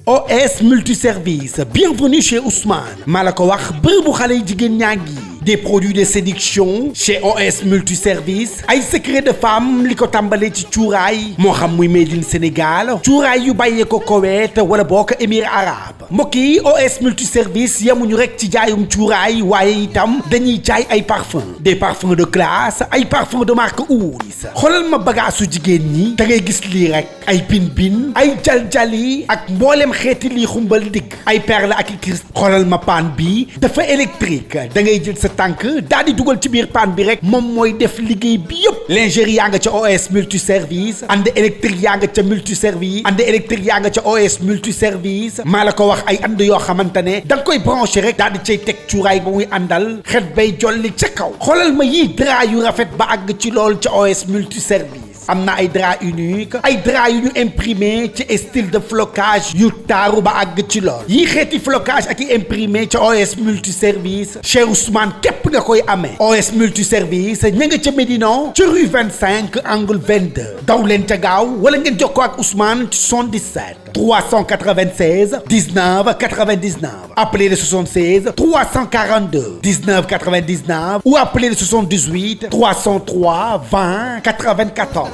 OS multiservice bienvenue chez Ousmane maa la ko wax bërëbu xale yi jigéen ñaa ngi des produits de séduction chez OS multiservice ay secret de femme li ko tàmbalee ci cuuraay moo xam muy made in Sénégal cuuraay yu bàyyee ko Koweït wala boo ko Émirats arabes mbokk yi OS multiservice yemuñu rek ci jaayum cuuraay waaye itam dañuy jaay ay parfums des parfums de classe ay parfums de marque Oud xoolal ma bagaasu jigéen ñi da ngay gis lii rek ay bin ay jaljali ak mboolem xeeti lii xumbal dikk ay perle ak i cristal xoolal ma paan bi dafa électrique da ngay jël sa tànk daal di dugal ci biir paan bi rek moom mooy def liggéey bi yëpp lingerie yaa nga ca OS multiservice and électrique yaa nga ca multiservice and électrique yaa nga ca OS multiservice maa la ko wax ay and yoo xamante ne da nga koy branché rek daal di cay teg cuuraay ba muy àndal xet bay jolli ca kaw xoolal ma yii drap yu rafet ba àgg ci lool ca OS multiservice am na ay drap unique ay drap yu ñu imprimé ci style de flocage yu taaru ba àgg ci lool yii xeeti flocage ak i imprimé ca OS multiservice chez Ousmane képp nga koy amee OS multiservice ña nga ca Médina ca rue 25 angle 22 daw leen ca gaaw wala ngeen jokkoo ak Ousmane ci 77 396 19 99 appelez le 76 342 19 99 ou appelez le 78 303 20 94.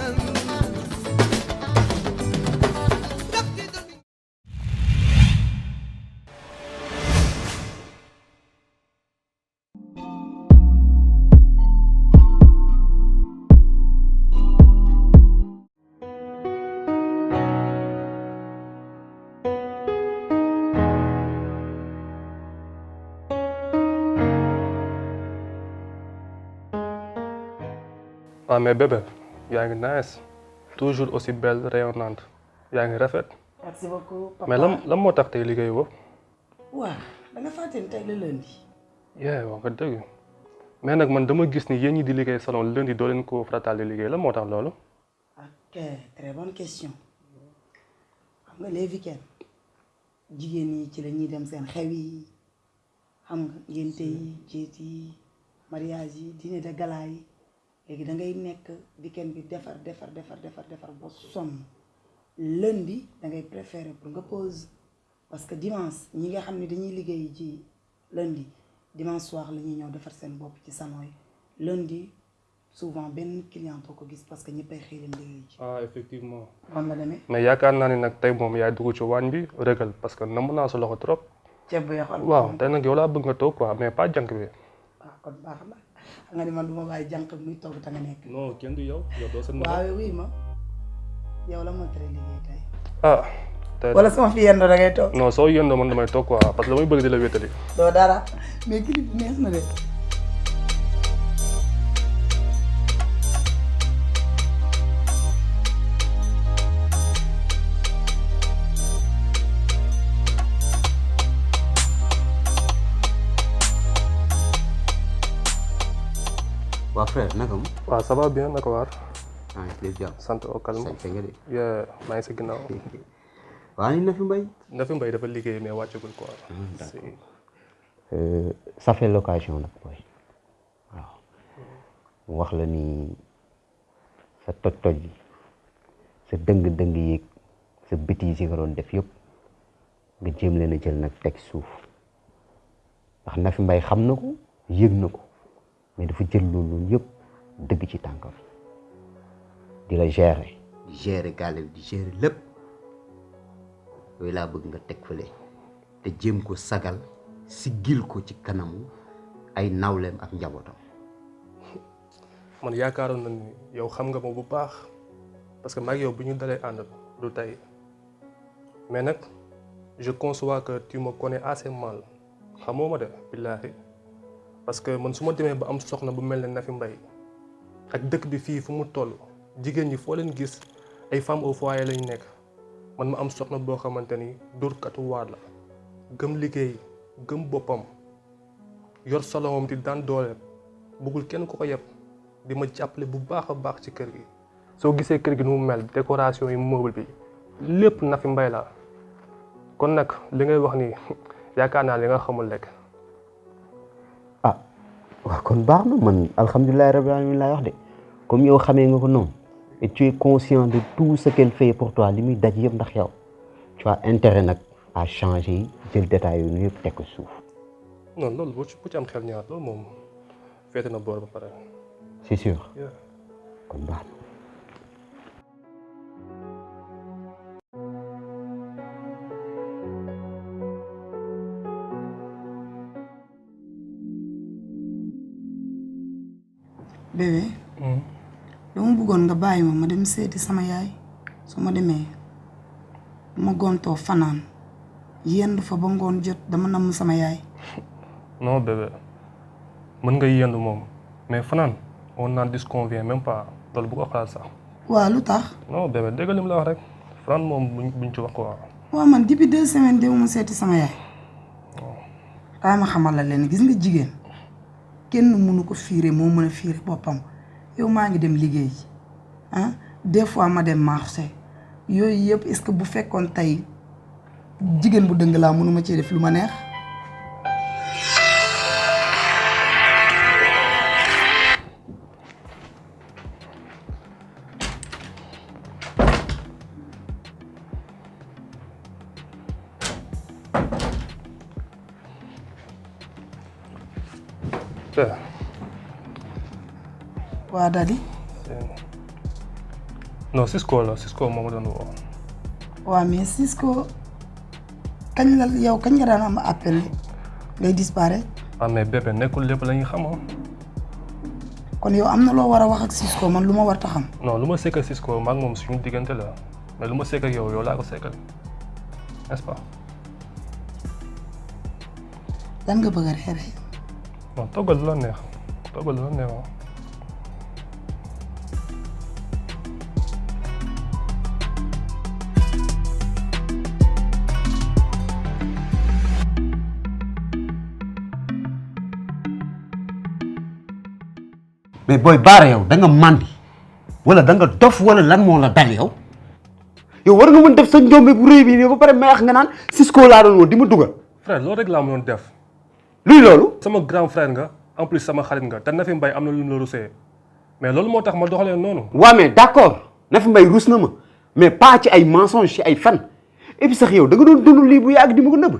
Ah mais bébé yaa ngi nice toujours aussi belle rayonnante yaa ngi rafet. merci beaucoup papa mais lan moo tax tey liggéey woo. waaw da nga fàtte ni tey la lundi. wax nga dëgg mais nag man dama gis ni yéen ñi di liggéey salon lundi doo leen ko farataal di liggéey lan moo tax loolu. ok très bonne question xam nga les week-ends jigéen ñi ci la ñuy dem seen xew yi xam nga ngénte yi ceet yi mariage yi dîner de gala yi. léegi da ngay nekk weekend bi defar ba sonn lundi da ngay préférer pour nga pause parce que dimanche ñi nga xam ne dañuy liggéey ci lundi dimanche soir la ñuy ñëw defar seen bopp ci salon yi lundi souvent benn client doo ko gis parce que ñëppay xëy dem liggéey ci. Effectivement. noonu la demee. mais yaakaar naa ni nag tey moom yaay dugg ci waañ bi rëgal parce que namm naa sa loxo trop. ceeb bu yaxal. waaw tey nag yow laa bëgg nga toog quoi mais pas jànk bi. waaw kon baax na. xam nga ni man du ma bàyyi jànq muy togg ta nga nekk. non kenn du yow doo seen. waaw oui ma yow la moo tere liggéey tey. tey wala sama fi yendoo da ngay toog. non soo yendoo man damay toog quoi parce que damay bëgg di la wétali. doo dara mais clip bi neex na de. waa frère naka mu. waaw ça va bien naka waar. lépp jàmm. sant au calme. sant nga de. maa ngi si ginnaaw. waa ni Nafi Mbaye. Nafi Mbaye dafa liggéey mais wàccagul quoi. ça fait l'occasion nag booy waaw wax la ni sa toj-toj yi sa dëng-dëng yeeg sa bêtises yi nga doon def yëpp nga jéem leen a jël nag teg suuf ndax Nafi Mbaye xam na ko yëg na ko. mais dafa jël loolu yëpp dëgg ci tànkam di la gérer. di gérer gàlle bi di gérer lépp yooyu laa bëgg nga teg fële te jéem ko sagal siggil ko ci kanamu ay nawleem ak njabootam. man yaakaaroon na ni yow xam nga ma bu baax parce que maag yow bu ñu dalee ànd du tey mais nag je conçois que tu me connais assez mal xamoo ma de billaahi. parce que man su ma demee ba am soxna bu mel ne Nafi Mbaye ak dëkk bi fii fu mu toll jigéen ñi foo leen gis ay femmes au foyer lañ nekk man ma am soxna boo xamante ni dóorkatu waar la gëm liggéey gëm boppam yor salon di daan doole bëggul kenn ku ko yeb di ma jàppale bu baax a baax ci kër gi. soo gisee kër gi nu mu mel décoration yi meuble bi lépp Nafi Mbaye la kon nag li ngay wax ni yaakaar naa li nga xamul rek. waaw kon baax na man alhamdulilah rabbil alamin laay wax de comme yow xamee nga ko noonu et tu es conscient de tout ce qu'elle fait pour toi li muy daj yëpp ndax yow tu as intérêt nag à changer jël détail yooyu yëpp teg ko suuf. non loolu bu ci am xel ñaar loolu moom féete na boor ba pare. c'est sûr. Yeah. kon baax na. bébé dama bëggoon nga bàyyi ma dem seeti sama yaay su ma demee ma gontoo fanaan yendu fa ba ngoon jot dama namm sama yaay. non bébé mën nga yendu moom mais fanaan on n'en disconvient même pas loolu bu ko xalaat sax. waaw lu tax. non bébé dégg li mu la wax rek fanaan moom buñ ci wax quoi. waaw man depuis 2 semaines déw ma seeti sama yaay. daa ma xamal la leen gis nga jigéen kenn mënu ko fiire moo mën a fiire boppam yow maa ngi dem liggéey ah des fois ma dem marché yooyu yëpp est-ce que bu fekkoon tey jigéen bu dëng laa mënuma cee def lu ma neex. waa Dadi. non Cisco moo ma doon woo. waaw mais Cisco kañ nga daan am appel ngay disparaître. mais bébé nekkul lépp la ñuy xam. kon yow am na loo war a wax ak Cisco man lu ma war a xam. non lu ma sekk ak Cisco maag moom suñu diggante la mais lu ma sekk ak yow laa ko sekkal n'est-ce pas. lan nga bëgg a reere. non toggal lu la neex mais booy Baara yow da nga màndi wala da nga dof wala lan moo la dal yow war nga mën def sa njombe bu rëy bi nii ba pare may wax nga naan Cisco laa doon woon di ma dugal. frère loolu rek laa mënoon def. luy loolu. sama grand frère nga en plus sama xarit nga te Nafi Mbaye am na lu mu la rusee mais loolu moo tax ma doxalee noonu. waaw mais d'accord Nafi Mbaye rus na ma mais pas ci ay mensonges ci ay fan et puis sax yow da nga doon dund lii bu yàgg di ma ko nëbb.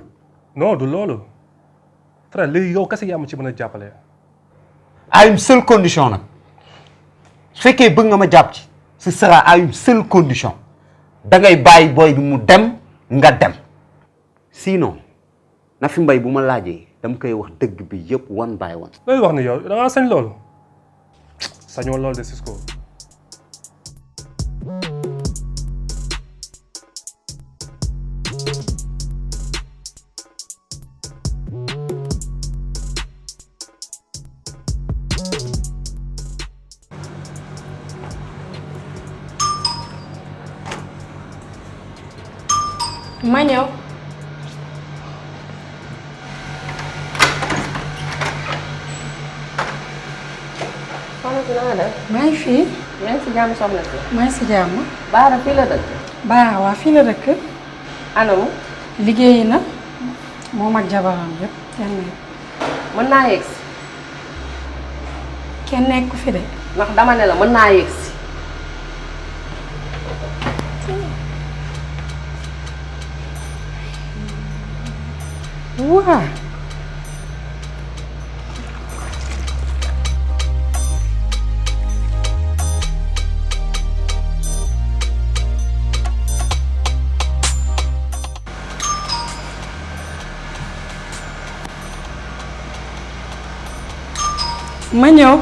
non du loolu frère léegi yow kese yaa ma ci mën a jàppale. à une seule condition nag su fekkee bëgg nga ma jàpp ci ce sera à une seule condition da ngay bàyyi booy bi mu dem nga dem sinon Nafi Mbaye bu ma laajee dama koy wax dëgg bi yëpp one by one. looy wax ni yow da ngaa sañ loolu sañoo loolu de Cisco. ma ñëw. soxna si na nga def. maa ngi fii. yaa ngi si jàmm soxna si. maa ngi si jàmm. Baara fii la dëkk. Baara waa fii la dëkk. anamu. liggéeyi na moom ak jabaram yëpp kenn mën naa yegg si. kenn nekku fi de. ndax dama ne la mën naa yegg si. waa ma ñëw.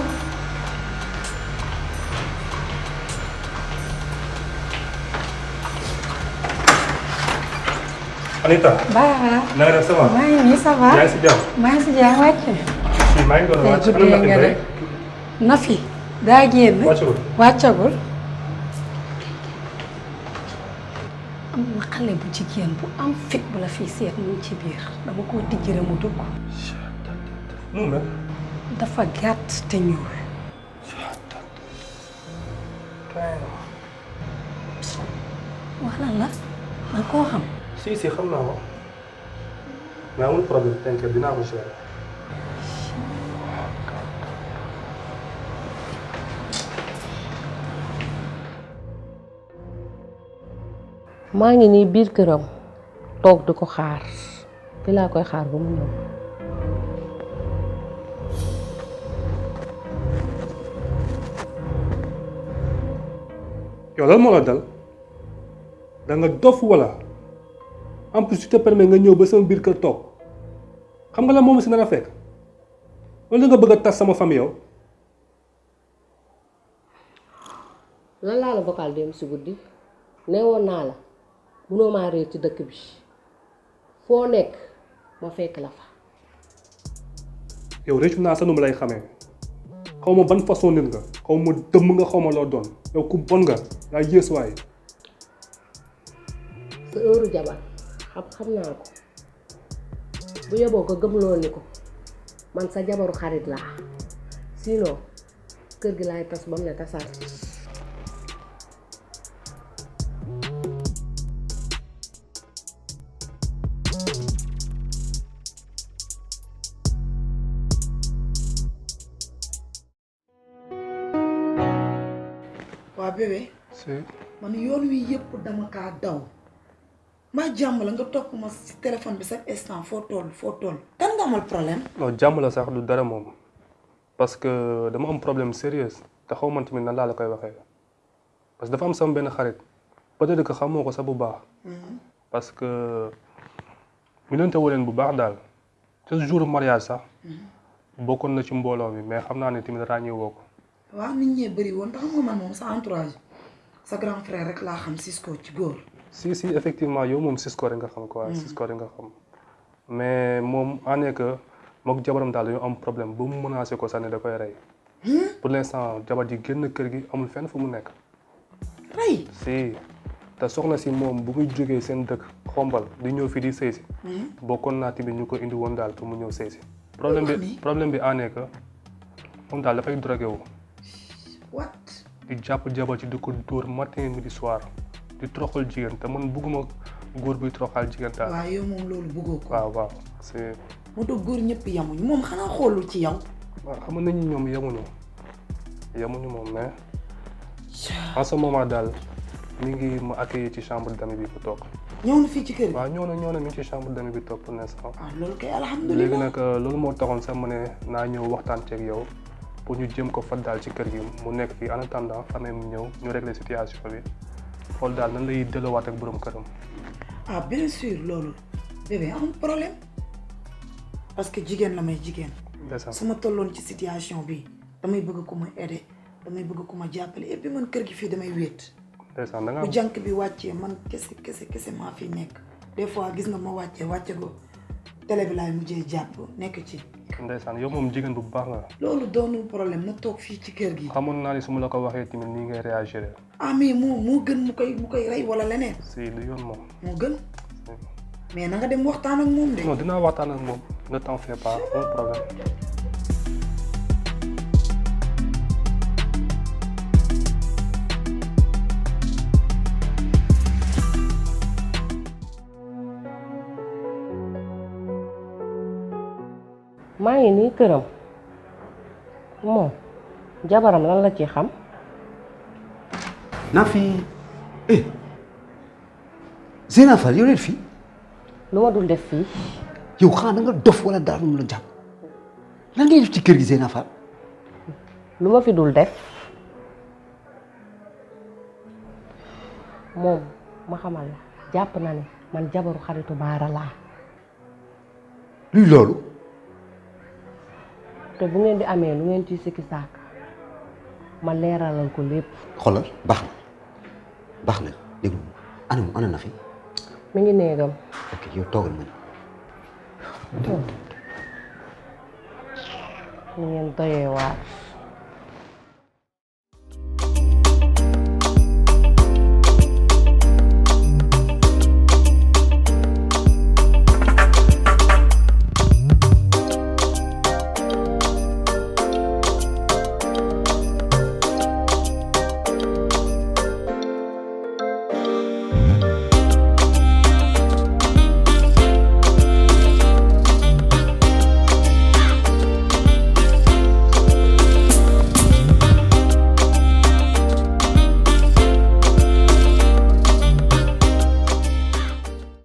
Anita. Baara. na nga def ça va. maa ngi nii ça va. yaa ngi si jàmm. maa ngi si jàmm wàcc. si maa ngi doon wàcc tey guddee nga de. Nafi daa génn. wàccagul. am na xale bu jigéen bu am fit bu la fii seet mu ngi ci biir dama koo tijjire mu dugg. nu mu mel. dafa gàtt te ñuul. wax lan la da koo xam. si xam naa ko mais amul problème t'inquiète dinaa ko gérer. maa ngi nii biir këram toog di ko xaar fi laa koy xaar ba mu ñëw. yow lan moo la dal da nga dof wala en plus tu te permets nga ñëw ba sama biir kër toog xam nga la moom si nar a fekk wala nga bëgg a tas sama famille yow. lan laa la vocal dem si guddi nee woon naa la munoo maa réer ci dëkk bi foo nekk ma fekk la fa. yow réccu naa sa nu ma lay xamee xaw ma ban façon nit nga xaw ma dëmm nga xaw ma loo doon yow ku bon nga yaa yées waaye. sa heure jabar xam naa ko bu yeboo ko gëmloo ni ko man sa jabaru xarit laa sinon kër gi laay tas ba mu ne tasaat. waa bébé si man yoon wi yëpp dama kaa daw maa jàmm la nga topp ma si téléphone bi chaque instant foo toll kan nga amal problème. non jàmm la sax du dara moom parce que dama am problème sérieux te xaw man tamit nan laa la koy waxee parce que dafa am sama benn xarit peut-être que xamoo ko sax bu baax. parce que mënante wu leen bu baax daal ce jour mariage sax bokkoon na ci mbooloo mi mais xam naa ne tamit ràññee woo ko. waaw nit ñee bëri woon te xam nga man moom sa entourage sa grand frère rek laa xam Cisco ci góor. si effectivement yow moom Cisco rek nga xam quoi. Cisco rek nga xam mais moom en est que mook jabaram daal dañoo am problème ba mu menacé ko sax ne da koy rey. pour l'instant jabar ji génn kër gi amul fenn fu mu nekk. rey. si te soxna si moom bu muy jógee seen dëkk xombal di ñëw fii di sëy si. bokkoon naa tamit ñu ko indi woon daal pour mu ñëw sëy si. problème bi en est que moom daal dafay drogué wu. what. di jàpp jabar ci di ko dóor matin midi soir di toroxal jigéen te man bugguma góor buy toroxal jigéen daal. waaw yow moom loolu bëggoo ko. waaw c'est. moo tax góor ñëpp yemuñu moom xanaa xoolul ci yow. waaw xam nañu ñoom yemuñu moom mais en ce moment daal mi ngi ma accueillir ci chambre d'amis bi bu toog. ñëw na fii ci kër gi. waaw ñëw na mi ngi ci chambre d'amis bi toog pour l'instant. ah loolu kay alhamdulilah léegi nag loolu moo taxoon sax ma ne naa ñëw waxtaan ceeg yow. pour ñu jëm ko fat daal ci kër gi mu nekk fii en attendant famille mu ñëw ñu régler situation bi xool daal nan lay delloowaat ak borom këram. ah bien sûr loolu bébé amul problème parce que jigéen la may jigéen. su ma tolloon ci situation bi damay bëgg ku ma aider damay bëgg ku ma jàppale et puis man kër gi fii damay wéet. ndeysaan da nga bu jànk bi wàccee man kese maa fi nekk des fois gis nga ma wàcce go télé bi laay mujjee jàpp nekk ci. ndeysaan yow moom jigéen bu baax nga. loolu doonul problème na toog fii ci kër gi. xamoon naa ni su ma la ko waxee tamit nii ngay réagir. ah mais moo gën mu koy rey wala leneen. si lu yoon moom. moo gën. mais na nga dem waxtaan ak moom de. non dinaa waxtaan ak moom ne t'en fais pas pas problème. maa ngi nii këram moom jabaram lan la ci xam. Nafi Zeyna Fall yow leen fii. lu ma dul def fii. yow xanaa da nga dof wala dara lu la jàpp lan ngay def ci kër gi Zeyna Fall. lu ma fi dul def moom ma xamal la jàpp na ne man jabaru xaritu Baara laa. luy loolu. te bu ngeen di amee lu ngeen ci sikki sàkk ma leeralal ko lépp. xoolal baax na déglu ana Nafi. mi ngi néegam. ok yow toogal ma ni ngeen doyee waar.